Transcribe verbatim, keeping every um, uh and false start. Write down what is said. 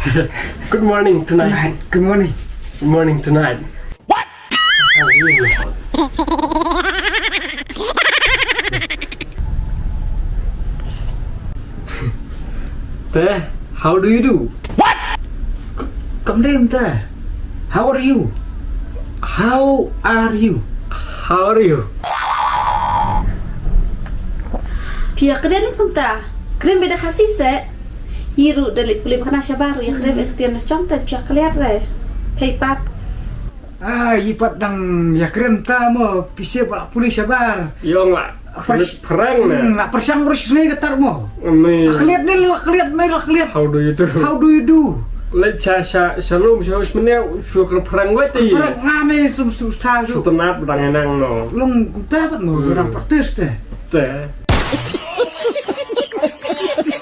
Good morning tonight. Tonight. Good morning. Good morning tonight. What? Te, how do you do? What? Kam dei te. How are you? How are you? How are you? Phi ïa kren kumta. Kren bad Khasi se. Ïa ruh da leit pule ba kane shabar ruh ïa kren bad ktien da shong te phi ïa kren re. Phi pat. Ah, ïa pat dang ïa kren ta mo phi se ba pule shabar. Ïong la. Pers- Phareng ne. Hmm, na pyrshang ruh shisnei ka tar mo. Ni. Akliat ni la kliat ni la kliat. How do you do? How do you do? Leit sha sha shalom sha shalom ne shu kren phareng wei te. Phareng nga ne sum sum sa shu. Shu tnat ba dang nang no. Long ta pat mo dang practice te. Te.